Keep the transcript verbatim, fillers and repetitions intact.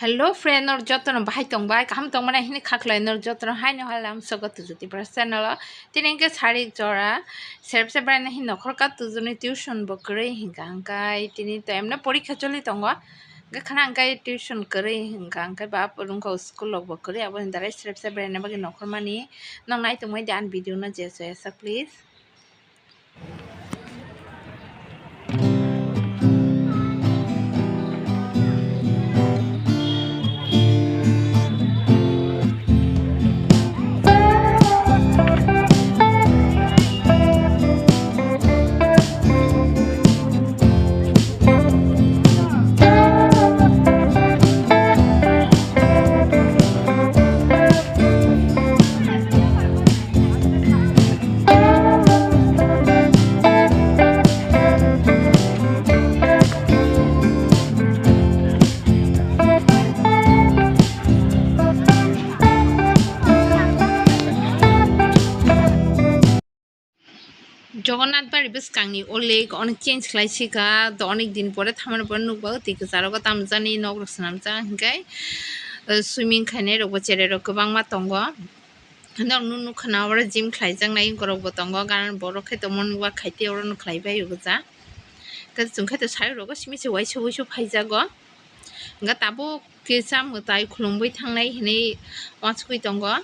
Hello friend, nor jotono bahai tongbai, kaham tongmani hini khaklai nor jotono haino halam sogo tuju Tipra channel o. Tini hingke sarik jora serep se beraina hin nokhor ka tujuni tuition bo kwrwi hingka hingkai tini to emno porikha choli tongo. Hingke khana hingkai tuition kwrwi hingka hingkai ba phwrwngkha school rok bo kwrwi aboni darai serep se beraina bagwi nokhormani nong nai tongmai de ani video no je soyasa please. Jagannath bari bwskangni o lake ono change khlai sika, do onek din pore thamani pore nukbago twi kwcharo tamjani nok rok swnamjak hwnkhe, eh, swimming khainai rokbo cherai rok kwbangma tongo. Norok nuknukha na oro gym khlaijaknai borokbo tongo, karon borok khe tongmani uakhai tei orono khlaibai o bwsa. Khe chwngkhe to sayok rogo simi se uaisa uisu phaijago. Hwnkhe tabuk kisa mwtai khulumui thangnai hinui uansukgui tongo.